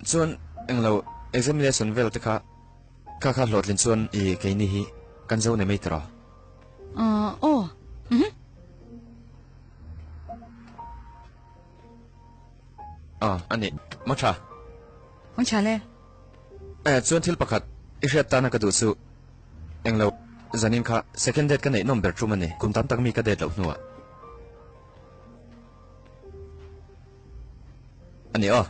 Chuan englo examination vel te kha kha kha hlawhtlin chuan i keini hi kan zo nei mai tiraw? Aw. Mhm. Aw a ni. Maw tha? Maw tha le. Eh chuan thil pakhat i hriat tana ka duh chu englo zanin kha second date ka neih nawm ber tum a ni. Kum tam tak mi ka date loh hnuah. A ni aw.